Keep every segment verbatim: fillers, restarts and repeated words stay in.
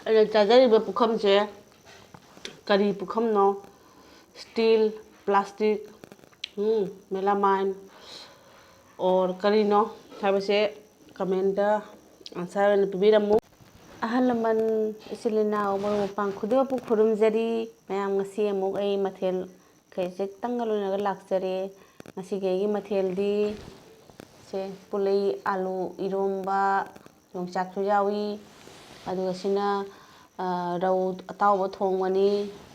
ꯑꯩꯅ ꯆꯥꯖꯔꯤꯕ ꯄꯨꯈꯝꯁꯦ ꯀꯔꯤ ꯄꯨꯈꯝꯅꯣ? Steel, plastic, melamine, or ꯀꯔꯤꯅꯣ ꯍꯥꯏꯕꯁꯦ comment answer ꯑꯣꯏꯅ ꯄꯤꯕꯤꯔꯝꯃꯨ꯫ ꯑꯍꯜ ꯂꯃꯟ, ꯏꯆꯤꯜ ꯏꯅꯥꯎ, ꯃꯔꯨꯞ ꯃꯄꯥꯡ ꯈꯨꯗꯤꯡꯃꯛꯄꯨ ꯈꯨꯔꯨꯝꯖꯔꯤ꯫ ꯃꯌꯥꯝ, ꯉꯁꯤ ꯑꯃꯨꯛ ꯑꯩ ꯃꯊꯦꯜ ꯈꯖꯤꯛꯇꯪꯒ ꯂꯣꯏꯅꯒ ꯂꯥꯛꯆꯔꯦ꯫ ꯉꯁꯤꯒꯤ ꯑꯩꯒꯤ ꯃꯊꯦꯜꯗꯤ ꯁꯦ, ꯄꯨꯂꯩ ꯑꯥꯂꯨ ꯏꯔꯣꯝꯕ, ꯌꯣꯡꯆꯥꯛꯁꯨ ꯌꯥꯎꯏ꯫ ꯑꯗꯨꯒ ꯁꯤꯅ, ꯑ, ꯔꯧ ꯑꯇꯥꯎꯕ ꯊꯣꯡꯕꯅꯤ꯫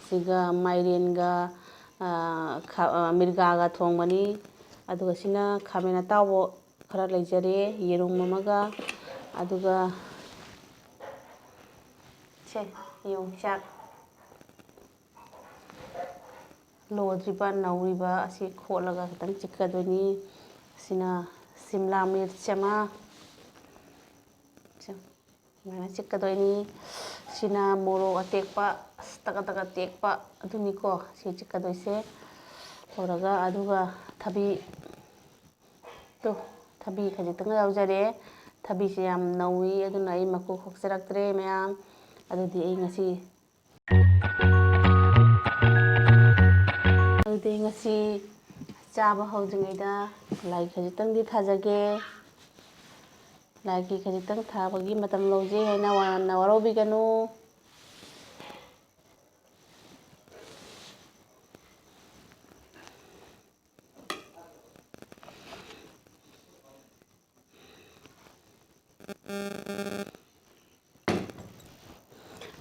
ꯁꯤꯒ ꯃꯥꯏꯔꯦꯟꯒ, ꯑ, ꯈꯥ-, ꯑ, ꯃꯤꯔꯒꯥꯒ ꯊꯣꯡꯕꯅꯤ꯫ ꯑꯗꯨꯒ ꯁꯤꯅ ꯈꯥꯃꯦꯟ ꯑꯇꯥꯎꯕ ꯈꯔ ꯂꯩꯖꯔꯦ, ꯌꯦꯔꯨꯝ ꯑꯃꯒ꯫ ꯑꯗꯨꯒ ꯁꯦ, ꯌꯣꯡꯆꯥꯛ ꯂꯣꯗ꯭ꯔꯤꯕ, ꯅꯧꯔꯤꯕ ꯑꯁꯤ ꯈꯣꯠꯂꯒ ꯈꯤꯇꯪ ꯆꯤꯛꯀꯗꯣꯏꯅꯤ꯫ ꯑꯁꯤꯅ ꯁꯤꯝꯂꯥ ꯃꯤꯔꯆ ꯑꯃ, ꯁꯦ, ꯁꯨꯃꯥꯏꯅ ꯆꯤꯛꯀꯗꯣꯏꯅꯤ꯫ ꯁꯤꯅ ꯃꯣꯔꯣꯛ ꯑꯇꯦꯛꯄ, ꯑꯁ, ꯇꯀ ꯇꯀ ꯇꯦꯛꯄ ꯑꯗꯨꯅꯤꯀꯣ ꯁꯤ ꯆꯤꯛꯀꯗꯣꯏꯁꯦ꯫ ꯂꯣꯏꯔꯒ ꯑꯗꯨꯒ ꯊꯕꯤ, ꯇꯨ, ꯊꯕꯤ ꯈꯖꯤꯛꯇꯪ ꯌꯥꯎꯖꯔꯦ꯫ ꯊꯕꯤꯁꯦ ꯌꯥꯝ ꯅꯧꯏ, ꯑꯗꯨꯅ ꯑꯩ ꯃꯀꯨ ꯈꯣꯛꯆꯔꯛꯇ꯭ꯔꯦ ꯃꯌꯥꯝ꯫ ꯑꯗꯨꯗꯤ ꯑꯩ ꯉꯁꯤ ꯑꯗꯨꯗꯤ ꯉꯁꯤ ꯆꯥꯕ ꯍꯧꯗ꯭ꯔꯤꯉꯩꯗ ꯂꯥꯏ ꯈꯖꯤꯛꯇꯪꯗꯤ ꯊꯥꯖꯒꯦ꯫ ꯂꯥꯏꯒꯤ ꯈꯖꯤꯛꯇꯪ ꯊꯥꯕꯒꯤ ꯃꯇꯝ ꯂꯧꯖꯩ ꯍꯥꯏꯅ ꯌꯥꯝꯅ ꯋꯥꯔꯧꯕꯤꯒꯅꯨ꯫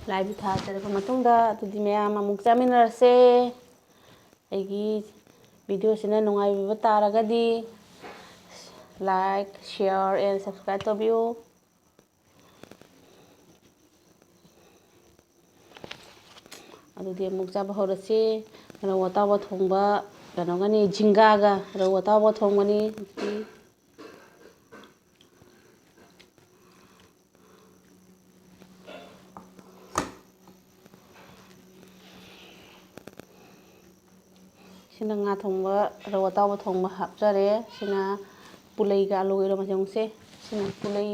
ꯂꯥꯏꯕꯨ ꯊꯥꯖꯔꯕ ꯃꯇꯨꯡꯗ ꯑꯗꯨꯗꯤ ꯃꯌꯥꯝ ꯑꯃꯨꯛ ꯆꯥꯃꯤꯟꯅꯔꯁꯦ꯫ ꯑꯩꯒꯤ video ꯁꯤꯅ ꯅꯨꯡꯉꯥꯏꯕꯤꯕ ꯇꯥꯔꯒꯗꯤ like, share and subscribe ꯇꯧꯕꯤꯌꯨ꯫ ꯑꯗꯨꯗꯤ ꯑꯃꯨꯛ ꯆꯥꯕ ꯍꯧꯔꯁꯤ꯫ ꯔꯧ ꯑꯇꯥꯎꯕ ꯊꯣꯡꯕ ꯀꯩꯅꯣꯒꯅꯤ, ꯖꯤꯡꯒꯥꯒ ꯔꯧ ꯑꯇꯥꯎꯕ ꯊꯣꯡꯕꯅꯤ꯫ ꯁꯤꯅ ꯉꯥ ꯊꯣꯡꯕ, ꯔꯧ ꯑꯇꯥꯎꯕ ꯊꯣꯡꯕ ꯍꯥꯞꯆꯔꯦ꯫ ꯁꯤꯅ ꯄꯨꯂꯩꯒ ꯑꯂꯨꯒ ꯏꯔꯣꯝꯕ ꯌꯦꯡꯉꯨꯁꯦ꯫ ꯁꯤꯅ ꯄꯨꯂꯩ꯫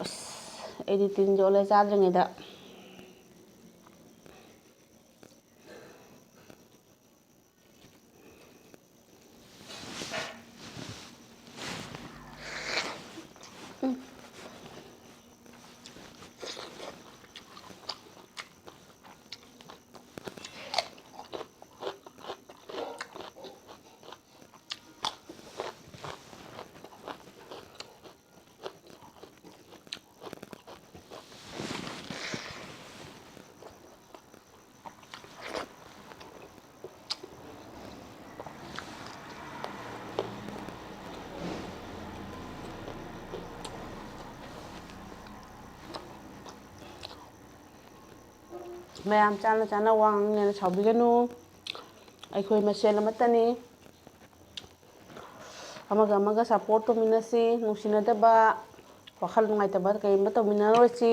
ꯑꯁ, ꯑꯩꯗꯤ ꯇꯤꯟ ꯌꯣꯠꯂꯦ ꯆꯥꯗ꯭ꯔꯤꯉꯩꯗ꯫ ꯃꯌꯥꯝ ꯆꯥꯅ ꯆꯥꯅ ꯋꯥ ꯉꯥꯡꯅꯤꯡꯉꯦꯅ ꯁꯥꯎꯕꯤꯒꯅꯨ꯫ ꯑꯩꯈꯣꯏ ꯃꯁꯦꯜ ꯑꯃꯠꯇꯅꯤ꯫ ꯑꯃꯒ ꯑꯃꯒ support ꯇꯧꯃꯤꯟꯅꯁꯤ꯫ ꯅꯨꯡꯁꯤꯅꯗꯕ, ꯋꯥꯈꯜ ꯅꯨꯡꯉꯥꯏꯇꯕ ꯀꯔꯤꯝꯇ ꯇꯧꯃꯤꯟꯅꯔꯣꯏꯁꯤ꯫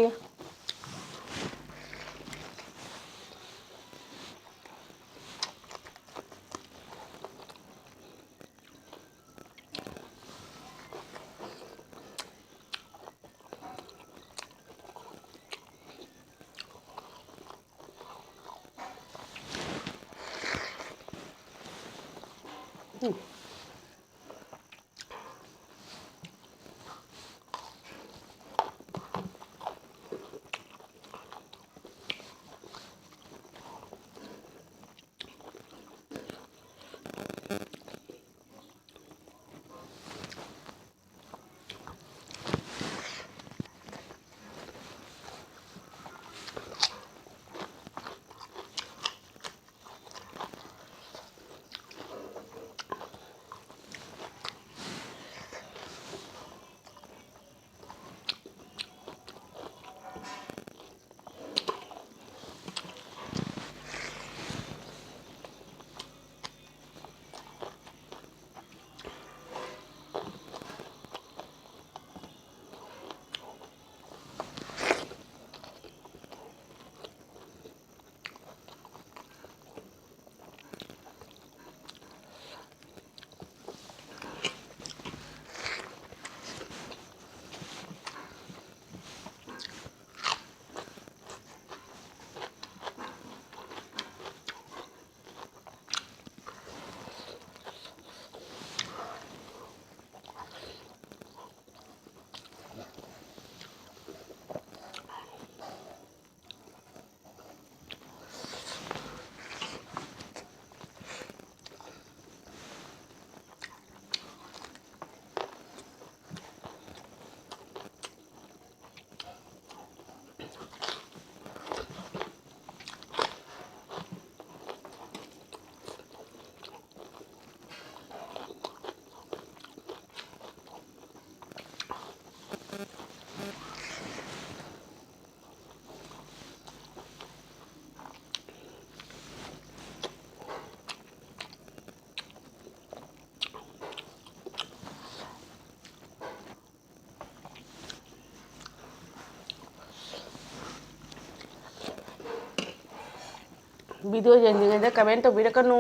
ꯚꯤꯗꯤꯑꯣ ꯌꯦꯡꯂꯤꯉꯩꯗ ꯀꯃꯦꯟ ꯇꯧꯕꯤꯔꯛꯀꯅꯨ꯫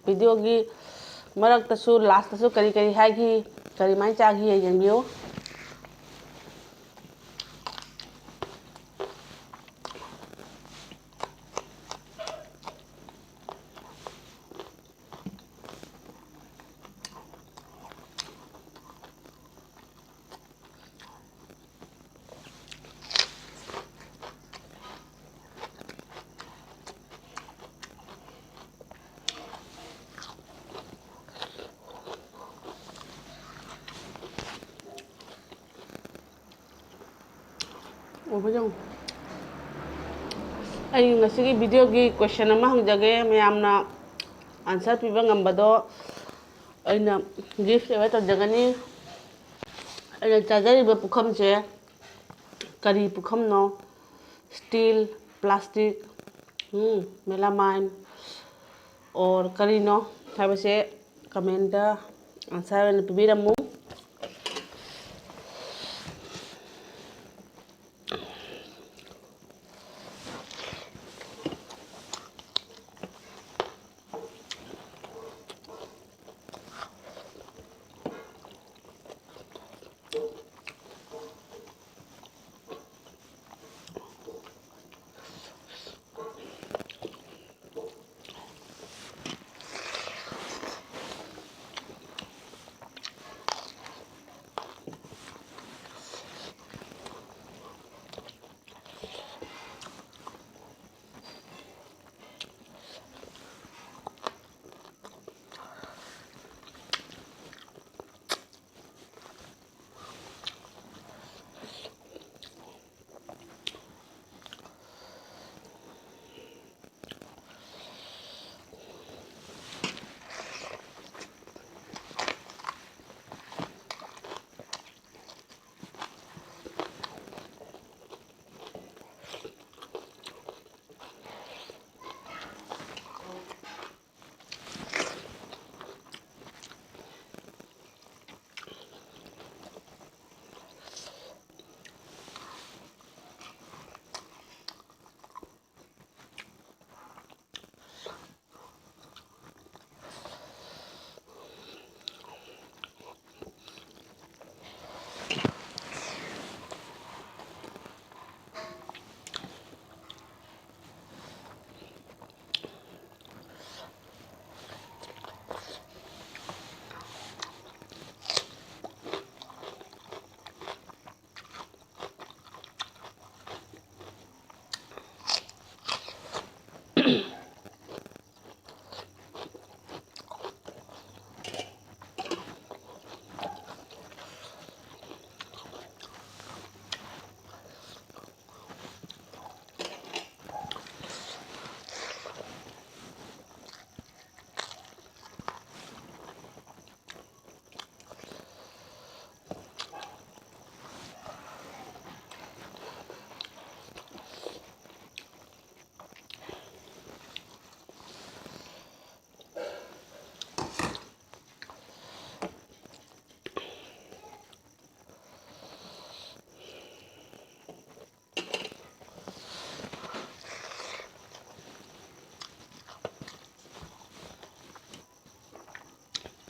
ꯚꯤꯗꯤꯑꯣꯒꯤ ꯃꯔꯛꯇꯁꯨ, ꯂꯥꯁꯇꯁꯨ ꯀꯔꯤ ꯀꯔꯤ ꯍꯥꯏꯈꯤ, ꯀꯔꯤꯃꯥꯏꯅ ꯆꯥꯈꯤ, ꯌꯦꯡꯕꯤꯌꯨ꯫ ꯎꯕ ꯌꯦꯡꯉꯨ꯫ ꯑꯩ ꯉꯁꯤꯒꯤ ꯚꯤꯗꯤꯑꯣꯒꯤ ꯀꯣꯏꯁꯟ ꯑꯃ ꯍꯪꯖꯒꯦ, ꯃꯌꯥꯝꯅ ꯑꯟꯁꯔ ꯄꯤꯕ ꯉꯝꯕꯗꯣ ꯑꯩꯅ ꯒꯤꯐ ꯑꯦꯋꯦ ꯇꯧꯖꯒꯅꯤ꯫ ꯑꯩꯅ ꯆꯥꯖꯔꯤꯕ ꯄꯨꯈꯝꯁꯦ ꯀꯔꯤ ꯄꯨꯈꯝꯅꯣ? ꯁ꯭ꯇꯤꯜ, ꯄ꯭ꯂꯥꯁꯇꯤꯛ, ꯃꯦꯂꯥꯃꯥꯏꯟ, ꯑꯣꯔ ꯀꯔꯤꯅꯣ ꯍꯥꯏꯕꯁꯦ ꯀꯃꯦꯟꯗ ꯑꯟꯁꯔ ꯑꯣꯏꯅ ꯄꯤꯕꯤꯔꯝꯃꯨ꯫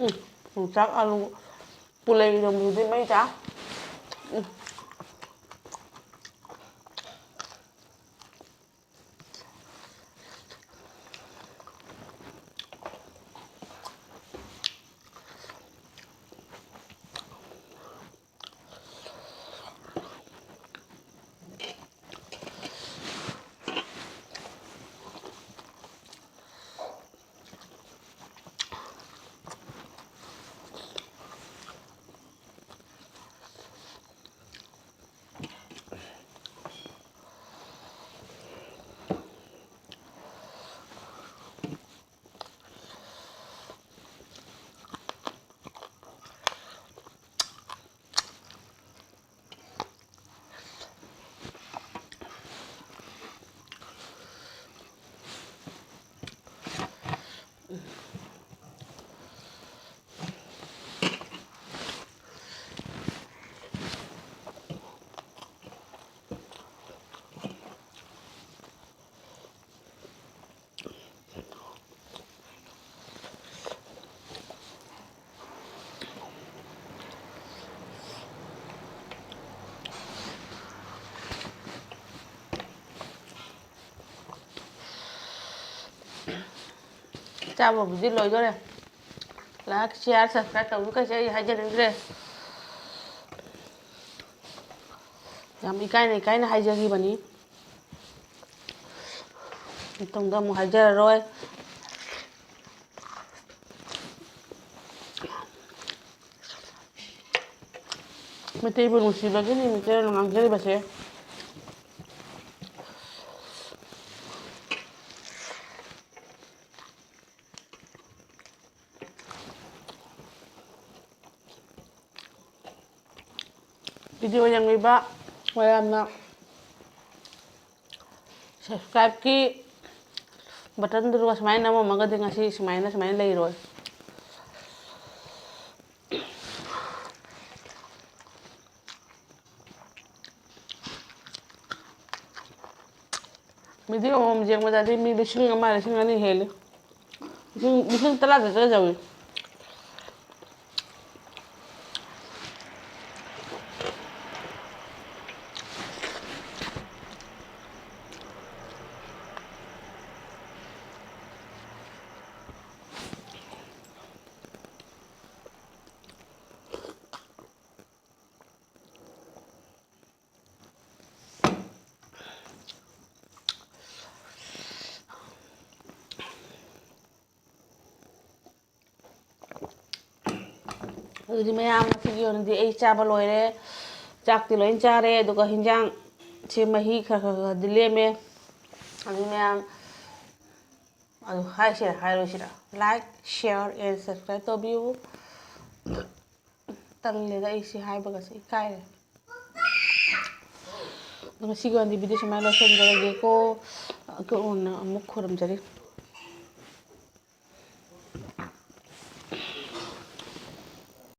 ꯎꯝ, ꯌꯣꯡꯆꯥꯛ ꯑꯥꯂꯨ ꯄꯨꯂꯩ ꯏꯔꯣꯝꯕꯗꯨꯗꯤ ꯃꯩ ꯇꯥ꯫ ꯎꯝ꯫ ꯆꯥꯕꯕꯨꯗꯤ ꯂꯣꯏꯗꯣꯔꯦ꯫ Like, share, subscribe ꯇꯧꯕꯤꯌꯨ ꯀꯩꯁꯦ ꯑꯩ ꯍꯥꯏꯖꯅꯤꯡꯗ꯭ꯔꯦ꯫ ꯌꯥꯝ ꯏꯀꯥꯏꯅ ꯏꯀꯥꯏꯅ ꯍꯥꯏꯖꯈꯤꯕꯅꯤ꯫ ꯃꯇꯨꯡꯗ ꯑꯃꯨꯛ ꯍꯥꯏꯖꯔꯔꯣꯏ꯫ ꯃꯩꯇꯩꯕꯨ ꯅꯨꯡꯁꯤꯕꯒꯤꯅꯤ ꯃꯩꯇꯩꯂꯣꯟ ꯉꯥꯡꯖꯔꯤꯕꯁꯦ꯫ Video ꯌꯦꯡꯕꯤꯕ ꯃꯌꯥꯝꯅ subscribeꯀꯤ buttonꯗꯨꯒ ꯁꯨꯃꯥꯏꯅ ꯅꯝꯃꯝꯃꯒꯗꯤ ꯉꯁꯤ ꯁꯨꯃꯥꯏꯅ, ꯁꯨꯃꯥꯏꯅ ꯂꯩꯔꯣꯏ꯫ Video ꯑꯃꯃꯝ ꯌꯦꯡꯕꯗꯗꯤ ꯃꯤ ꯂꯤꯁꯤꯡ ꯑꯃ, ꯂꯤꯁꯤꯡ ꯑꯅꯤ ꯍꯦꯜꯂꯤ꯫ ꯂꯤꯁꯤꯡ, ꯂꯤꯁꯤꯡ ꯇꯔꯥ ꯆꯠꯆꯗꯧꯔꯤ꯫ ꯑꯗꯨꯗꯤ ꯃꯌꯥꯝ, ꯉꯁꯤꯒꯤ ꯑꯣꯏꯅꯗꯤ ꯑꯩ ꯆꯥꯕ ꯂꯣꯏꯔꯦ꯫ ꯆꯥꯛꯇꯤ ꯂꯣꯏ ꯆꯥꯔꯦ, ꯑꯗꯨꯒ ꯍꯤꯟꯖꯥꯡꯁꯦ ꯃꯍꯤ ꯈꯔ ꯈꯔ ꯈꯔꯗꯤ ꯂꯦꯝꯃꯦ꯫ ꯑꯗꯨ ꯃꯌꯥꯝ, ꯑꯗꯨ ꯍꯥꯏꯁꯤꯔꯥ ꯍꯥꯏꯔꯣꯏꯁꯤꯔꯥ? Like, share and subscribe ꯇꯧꯕꯤꯌꯨ꯫ ꯇꯜꯂꯦꯗ, ꯑꯩ ꯁꯤ ꯍꯥꯏꯕꯒꯁꯦ ꯏꯀꯥꯏꯔꯦ꯫ ꯑꯗꯣ ꯉꯁꯤꯒꯤ ꯑꯣꯏꯅꯗꯤ video ꯁꯨꯃꯥꯏꯅ ꯂꯣꯏꯁꯤꯟꯖꯔꯒꯦꯀꯣ꯫ ꯑꯀꯣꯟꯅ ꯑꯃꯨꯛ ꯈꯨꯔꯨꯝꯖꯔꯤ꯫